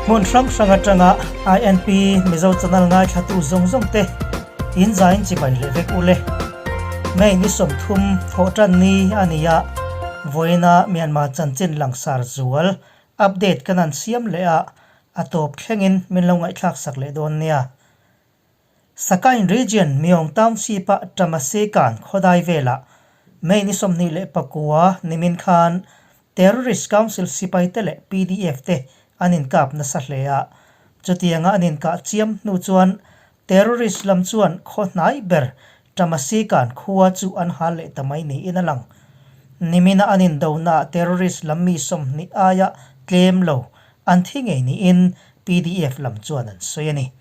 Hmun hrang hrang atanga INP Mizo channel ngaithlatu zawng zawng te in zain chibai leh vek ule. May ni 30 thawhtan ni a ni a, vawiina Myanmar chanchin langsar zual update kan han siam leh a, a tawp thlengin min lo ngaihthlak sak leh dawn nia. Sakain Region Myong Township-a Tamasekan khawdai velah May ni 29 nimin khan Terrorist Council sipaite leh PDF te an inkap nasa hle a. Chutianga an inkah chiam hnu chuan Terrorist lam chuan khaw hnai ber Tamasekan khua chu an hal leh ta mai niin a lang. Nimina an indonaah Terrorist lam mi 20 aia tlem lo an thi ngei niin PDF lam chuan an sawi a ni.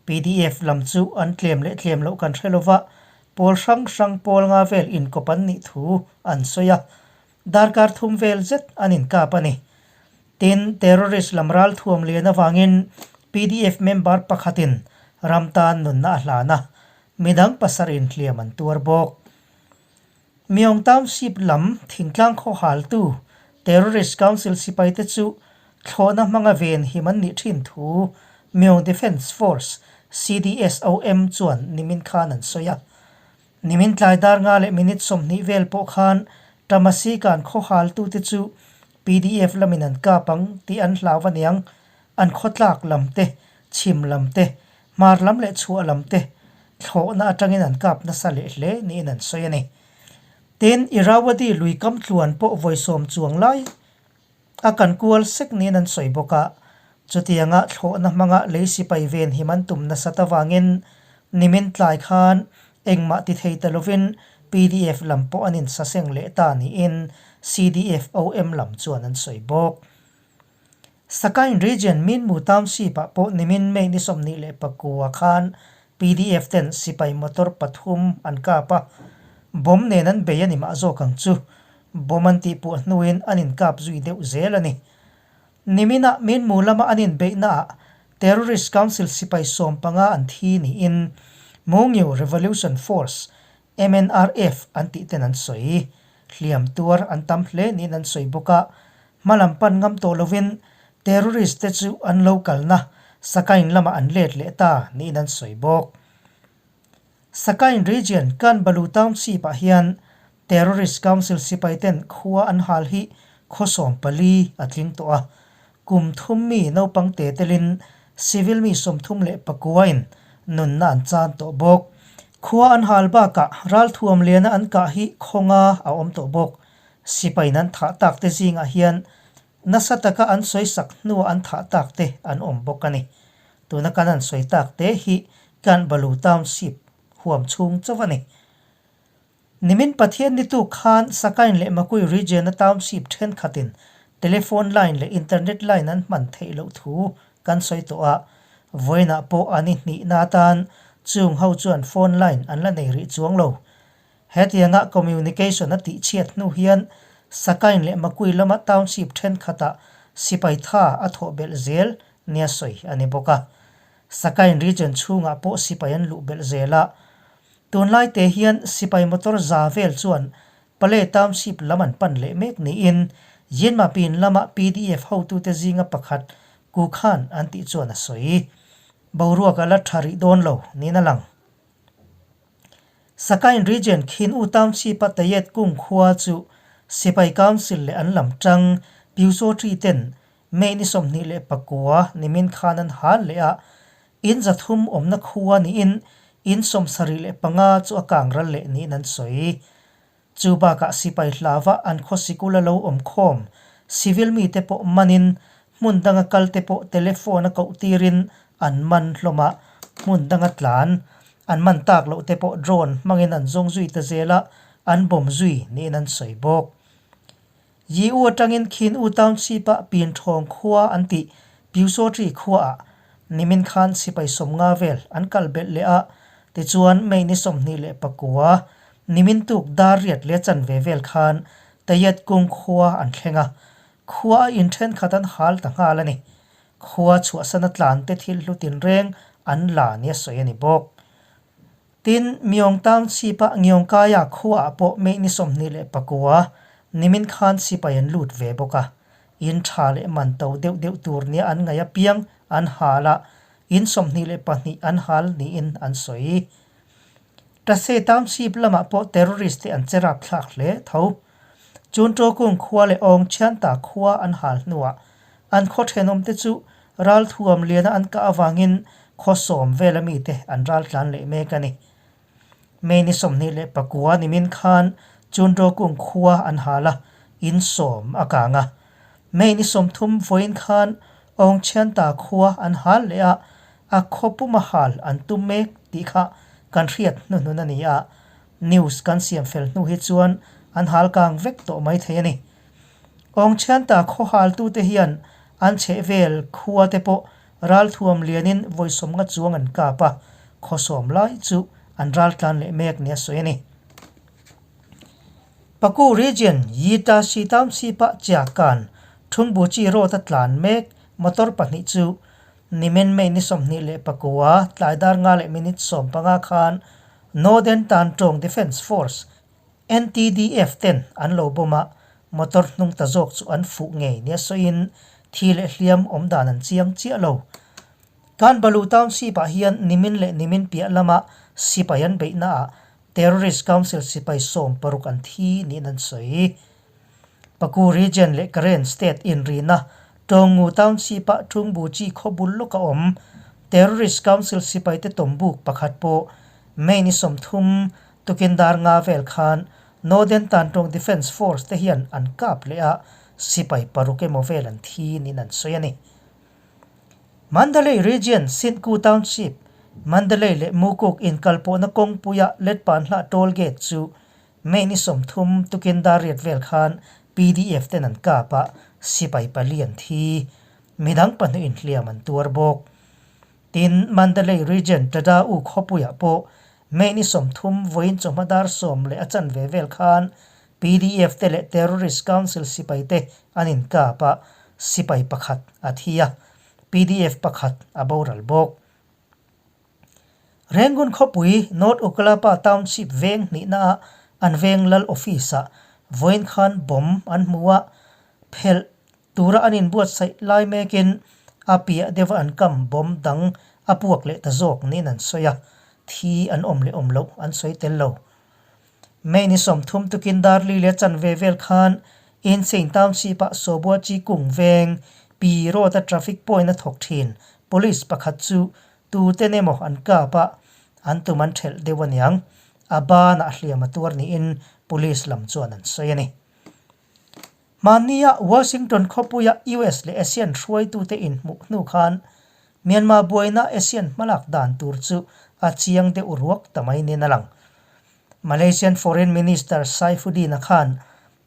Pdf lam chu an tlem leh tlem loh kan hre lova, pawl hrang hrang pawl nga vel inkawp an nih thu an sawi a, darkar thum vel zet an inkap a ni. Tin, terrorist lam ral thuam lian avangin pdf member pakhatin ram tan nunna a hlan a, midang pasarih inhliam an tuar bawk. Myong Township lam thingtlang khaw haltu Terrorist Council sipaite chu thlawhna hmanga ven him an nih thin thu Myong Defence Force, CDSOM, chuan nimin khan an sawi a. Nimin tlai dar nga leh minute 20 vel pawh khan Tamasikan khaw haltute chu PDF lamin an kap ang tih an hlau aniang, an khawtlak lam te, chhim lam te, hmar lam leh chhuah lam te thlawhna atangin an kap nasa leh hle niin an sawi a ni. Tin, Irrawaddy lui kam tluan pawh vawi sawm chuang lai a kan kual sek niin an sawi bawk a. Chutianga thlawhna hmanga lei sipai ven him an tum nasat avangin nimin tlai khan engmah ti thei ta lovin PDF lam pawh an insaseng leh ta niin CDFOM lam chuan an sawi bawk. Sakain Region Minmu Township-ah pawh nimin May ni 29 khan PDF ten sipai motor pathum an kap a, bomb nen an bei a ni mah zawk ang chu. Bomb an tihpuah hnuin an inkap zui deuh zel a ni. Niminah Minmu lama an inbeihnaah Terrorist Council sipai 15 an thi niin Mungyu Revolution Force, MNRF, an tih ten an sawi. Hliam tuar an tam hle niin an sawi bawk a, hma lam pan ngam tawh lovin terrorist te chu an lo kalna Sakain lamah an let leh ta niin an sawi bawk. Sakain region Kanbalu Township ah hian Terrorist Council sipai ten khua an hal hi khaw 14 a tling tawh a, kum thum mi naupang te telin civil mi 39 in nunna an chan tawh bawk. Khua an hal bakah ralthuam liana an kah hi khawnga a awm tawh bawk. Sipaiin an thah tak te zingah hian nasa taka an sawi sak hnuah an thah tak te an awm bawk a ni. Tuna kan han sawi tak te hi Kanbalu Township huam chhung chauh a ni. Nimin Pathian ni tuk khan Sakain leh Makui region-a township thenkhatin telephone line leh internet line an hman theih loh thu kan sawi tawh a, vawiinah pawh an i hnihna atan chung ho chuan phone line an la nei rih chuang lo. Hetianga communication a tihchhiat hnu hian Sakain leh Makui lama township thenkhatah sipai tha a thawh belh zel nia sawi a ni bawk a. Sakain region chhungah pawh sipai an luh belh zel a, Tunlai te hian sipai motor za vel chuan Pale Township lam an pan leh mek niin Yinmapin lama PDF hotute zinga pakhat Ku Khan an tih chuan a sawi. Boruak a la tha rih dawn lo niin a lang. Sakain Region Khin U Township-a Tayet Kung khua chu Sipai Council leh an lam tang Pyusawṭi ten May ni 29 nimin khan an hal leh a, In 300 awmna khua niin in 75 chu a kang ral leh niin an sawi. Chu bakah sipai hlava an khaw sikul a lo awm khawm civil mite pawh manin hmun danga kalte pawh telephone a koh tirin an man hlawm a, hmun danga tlan an man tak loh te pawh drone hmangin an zawng zui ta zel a, an bawm zui niin an sawi bawk. Yi U atangin Khin U Township-a Pin Thawng khua an tih Pyusawṭi khuaah nimin khan sipai 50 vel an kal belh leh a, tichuan May ni 29 nimin tuk dar riat leh chanve vel khan Tayat Kung khua an thleng a, khua a in thenkhat an hal ta nghal a ni. Khua chhuahsana tlante thil hlu tinreng an la nia sawi a ni bawk. Tin, Myong Township-a Ngyongkaya khuaah pawh May ni 29 nimin khan sipai an lut ve bawk a. In tha leh man to deuh deuh tur nia an ngaih apiang an hal a, in 22 an hal niin an sawi. Tase Township lamah pawh terrorist te an che rapthlak hle tho. Chuntawkung khua leh Awngchhianta khua an hal hnuah an khaw thenawmte chu ralthuam liana an kah avangin khaw sawm vela mite an raltlan leh mek a ni. May ni 29 nimin khan Chundawkung khua an hal a, in sawm a kang a. May ni 30 vawiin khan Awngchhianta khua an hal leh a, a khaw puma hal an tum mek tih kha kan hriat hnuhnun a ni a, news kan siam fel hnu hi chuan an hal kang vek tawh mai thei a ni. Awngchhianta khaw haltute hian an chhehvel khua te pawh Ralthuam lianin vawi sawmnga chuang an kap a, khaw sawm lai chu an raltlan leh mek nia sawi a ni. Paku Region, Yita Si Township-a Chiakan, Thungbuchi Road-a tlan mek motor pahnih chu nimin May ni 29 tlai dar nga leh minute 15 khan Northern Tantawng Defence Force, NTDF, ten an lo bawm a, motor hnung ta zawk chu an fuh ngei nia sawiin thi leh hliam awm dan an chiang chiah lo. Kanbalu Township-ah hian nimin leh nimin piah lama sipai an beihnaah Terrorist Council sipai 60 an thi niin an sawi. Paku Region leh Karen State inrina Tawngu Township-ah Thungbuchi khaw bul lawka awm Terrorist Council sipaite tawmbuk pakhat pawh May ni 30 Tukin dar nga vel khan Northern Tantawng Defence Force te hian an kap leh a, sipai paruk emaw vel an thi niin an sawi a ni. Mandalay Region Sintku Township, Mandalay leh Mukuk inkalpawhna kawngpuia Letpanhlah Toll Gate chu May ni 30 tukin dar riat vel khan PDF ten an kap a, sipai pali an thi. Midang pahnih inhliam an tuar bawk. Tin, Mandalay Region Tada U khawpuiah pawh May ni 30 vawiin chawhma dar sawm leh a chanve vel khan PDF te leh Terrorist Council sipai te an inkap a, sipai pakhat a thi a, PDF pakhat a boral bawk. Rangoon khawpui North Okkalapa Township veng hnihnaah an veng lal office-ah vawiin khan bomb an hmu a, phelh Tura an inbuatsaih lai mekin a piah deuha an kam bomb dang a puak leh ta zawk niin an sawi a, thi an awm leh awm loh an sawi tel lo. May ni 30 tukin Darli leh chanve vel khan Insein Township-ah Sawbua Chi Kung veng Pi Road-a traffic point a thawk thin police pakhat chu tuten emaw an kap a, an tum an thelh deuh aniang, a banah hliam a tuar niin police lam chuan an sawi a ni. Hmannia Washington khawpuia US leh ASEAN hruaitute inhmuh hnu khan Myanmar buaina ASEAN hmalak dan tur chu a chiang deuh ruak ta mai nen a lang. Malaysian Foreign Minister Saifuddin-a khan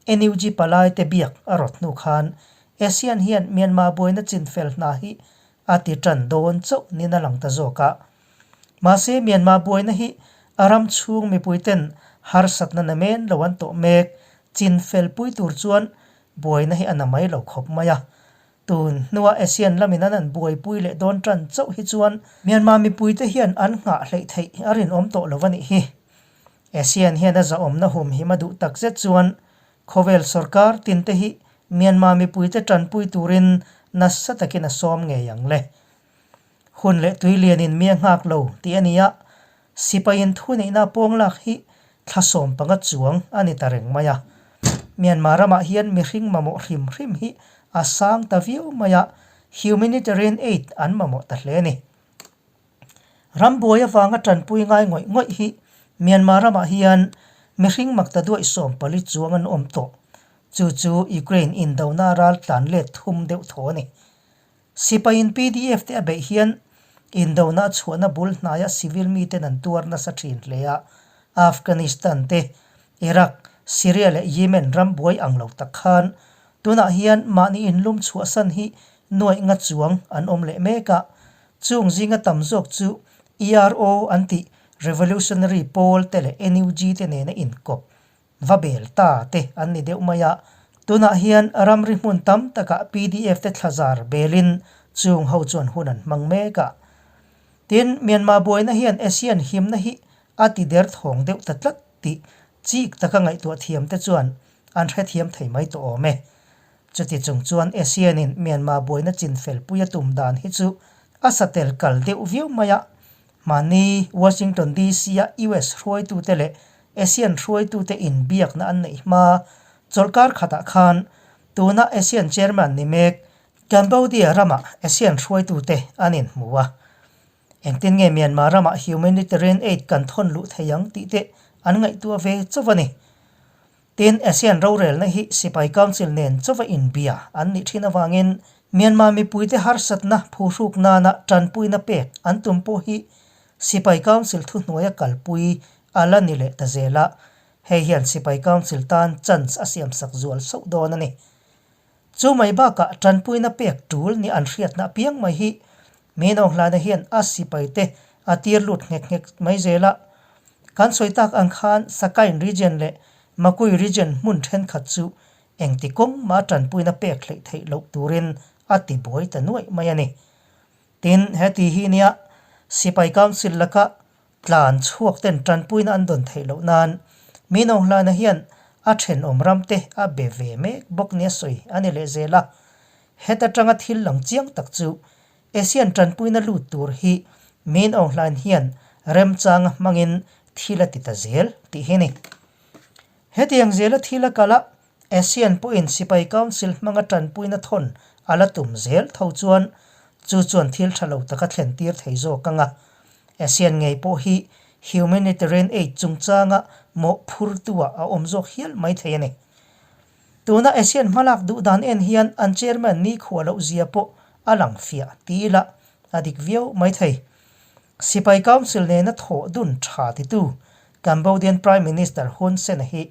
NUG palaite biak a rawt hnu khan ASEAN hian Myanmar buaina chinfel hna hi a ti tan dawn chauh nin a lang ta zawk a. Mahse Myanmar buaina hi a ram chhung mipuiten harsatna namen lo an tawh mek chin fel pui tur chuan buaina hi a na mai lo khawp mai a. Tun hnua ASEAN lamin an an buaipui leh dawn tan chauh hi chuan Myanmar mipuite hian an nghah hleih theih a rinawm tawh lo a nih hi. ASEAN hian a zahawmna humhim a duh takzet chuan khawvel sorkar tinte hi Myanmar mipuite tanpui turin nasa takin a sawm ngei ang le. Hun leh tui lianin mi a nghak lo tih a ni a, sipaiin thuneihna pawng lak hi thla 15 chuang a ni ta reng mai a. Myanmar ramah hian mihring mamawh hrim hrim hi a sang ta viau mai a, humanitarian aid an mamawh ta hle a ni. Rambuai avanga tanpui ngai ngawih ngawih hi Myanmar ramah hian mihring makta duaih 14 chuang an awm tawh. Chu chu Ukraine indona ral tlan let thum deuh thaw a ni. Sipaiin PDF te a beih hian indona a chhuahna bul hnaia civil miten an tuar nasa thin hle a, Afghanistan te, Iraq, Syria leh Yemen ram buai ang lo tak khan tunah hian mahni inlum chhuahsan hi nuaih nga chuang an awm leh mek a, chung zinga tam zawk chu ERO an tih Revolutionary pawl te leh NUG te nena inkawp Va bel ta te an ni deuh mai a, tunah hian ramri hmun tam takah PDF te thlazar belin chung ho chuan hun an hmang mek a. Tin, Myanmar buaina hian ASEAN himna hi a ti der thawng deuh ta tlat tih chik taka ngaihtuah thiam te chuan an hrethiam thei mai tawh awm e. Chuti chung chuan ASEAN-in Myanmar buaina chinfel pui a tum dan hi chu a satel kal deuh viau mai a. Mahni Washington DC-a US hruaitute leh ASEAN hruaitute inbiakna an neih hma chawlhkar khatah khan tuna ASEAN chairman ni mek Cambodia ramah ASEAN hruaitute an inhmu a. Engtin nge Myanmar ramah humanitarian aid kan thawn luh thei ang tih te an ngaihtuah ve chauh a ni. Tin, ASEAN rorelna hi Sipai Council nen chauha inbia an nih thin avangin Myanmar mipuite harsatna phuhruk nana tanpuina pek an tum pawh hi Sipai Council thuhnuaia kalpui a la ni leh ta zel a, hei hian Sipai Council tan chance a siamsak zual sauh dawn a ni. Chu mai bakah tanpuina pek tul ni an hriatna apiang mai hi Mino hlana hian a sipaite a tir lut nghek nghek mai zel a. Kan sawi tak ang khan Sakain region leh Makui region hmun thenkhat chu engti kawng mah tanpuina pek hleih theih loh turin a ti buai ta nuaih mai a ni. Tin, heti hi nia Sipai Council laka Tlan chhuak ten tanpuina an dawn theih loh nan Mino hlana hian a thenawm ram te a be ve mek bawk nia sawi a ni leh zel a. Heta tanga thil lang chiang tak chu ASEAN tanpuina lut tur hi Mino hlan hian remchanga hmangin thil a ti ta zel tih hi a ni. Hetiang zela thil a kal a, ASEAN pawhin Sipai Council hmanga tanpuina thawn a la tum zel tho chuan chu chuan thil tha lo taka thlen tir thei zawk ang a. ASEAN ngei pawh hi humanitarian aid chungchanga mawhphurtuah a awm zawk hial mai thei a ni. Tuna ASEAN hmalak duh dan en hian an chairman nikhua loh zia pawh a lang fiah ti ila a dik viau mai thei. Sipai Council nena thawh dun tha titu Cambodian Prime Minister Hun Sen hi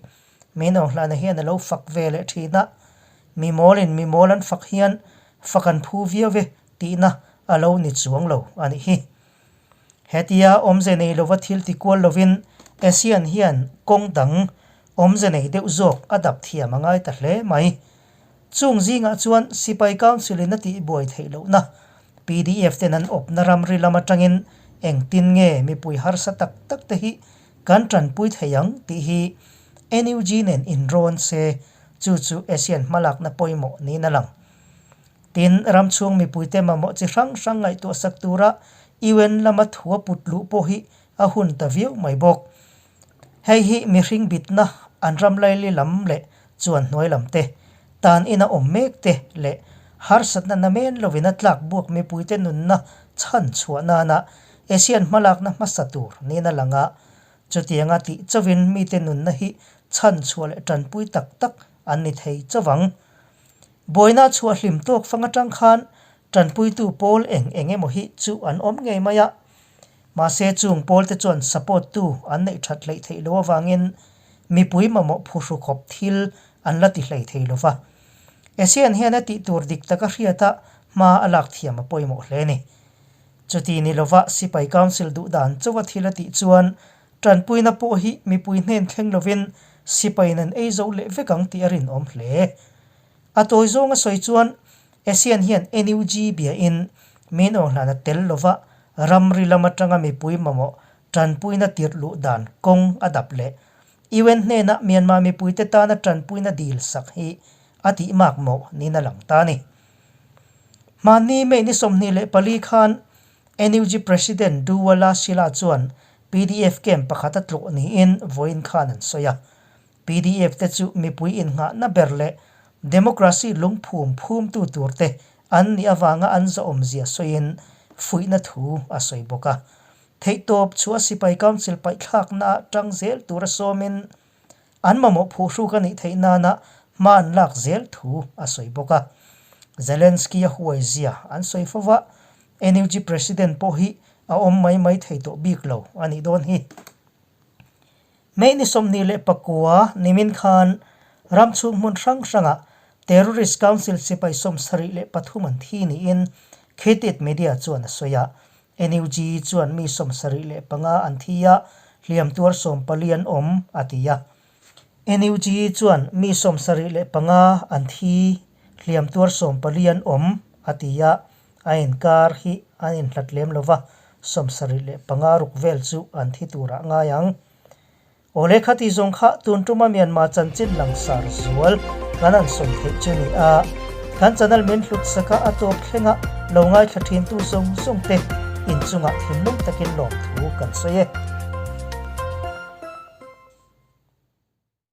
Min Aung Hlaing hian a lo fak ve leh thin a, mi mawlin mi mawl an fak hian fak an phu viau e tihna a lo ni chuang lo a nih hi. Hetia awmze nei lova thil ti kual lovin ASEAN hian kawng dang awmze nei deuh zawk a dap thiam a ngai ta hle mai. Chung zingah chuan Sipai Council in a tihbuai theih lohna pdf ten an awpna ramri lam atangin engtin nge mipui harsa tak tak te hi kan tanpui thei ang tih hi NUG nen inrawn se chu chu ASEAN hmalakna pawimawh niin a lang. Tin, ram chhung mipuite mamawh chi hrang hrang ngaihtuah sak tura UN lama thu a put luh pawh hi a hun ta viau mai bawk. Hei hi mihring bitna an ram laili lam leh chuan hnuai lam te, tan ina awm mek te leh harsatna namen lovin a tlak buak mipuite nunna chhan chhuah nana ASEAN hmalakna hmasa tur niin a lang a, chutianga tih chauvin mite nunna hi chhan chhuah leh tanpui tak tak an ni thei chauvang. Buaina chhuah hlim tawk fang atang khan tanpuitu pawl eng eng emaw hi chu an awm ngei mai a. Mahse chung pawlte chuan support tu an neih that hleih theih loh avangin mipui mamawh phuhru khawp thil an la ti hlei thei lova. ASEAN hian a tih tur dik taka hriata hma a lak thiam a pawimawh hle a ni. Chuti ni lova Sipai Council duh dan chauha thil a tih chuan tanpuina pawh hi mipui hnen thleng lovin sipaiin an ei zo leh vek ang tih a rinawm hle. A tawi zawnga sawi chuan ASEAN hian NUG biain min awnghlana tel lova ramri lam atanga mipui mamawh tanpuina tirh luh dan kawng a dap leh UN hnena Myanmar mipuite tana tanpuina dil sak hi a tih mak mawh niin a lang ta a ni. Hmanni May ni 24 khan NUG President Duwala Shila chuan pdf camp pakhat a tlawh niin vawiin khan an sawi a. Pdf te chu mipui innghahna ber leh democracy lungphum phumtu tur te an nih avanga an zawhawmzia sawiin fuihna thu a sawi bawk a. Theihtawp chhuah sipai council paihthlakna ah tang zel tura sawmin an mamawh phuhruk a nih theih nana hma an lak zel thu a sawi bawk a. Zelensky a huaizia an sawi fo va, NUG President pawh hi a awm mai mai thei tawh bik lo a nih dawn hi. May ni 29 nimin khan ram chhung hmun hrang hrangah Terrorist Council sipai 73 an thi niin Khit Media chuan a sawi a. NUG chuan mi 75 an thi a, hliam tuar 14 an awm a ti a. NUG chuan mi 75 an thi, hliam tuar 14 an awm a ti a, a inkar hi an inhlat lem lova, 75 ruk vel chu an thi turah ngai ang. Awle khati zawng kha tun tuma Myanmar chanchin langsar zual Kan han sawi theih chu ni a, kan channel min hlut saka a tawp thlenga lo ngaithla thintu zawng zawng te inchungah thinlung takin lawmthu kan sawi e.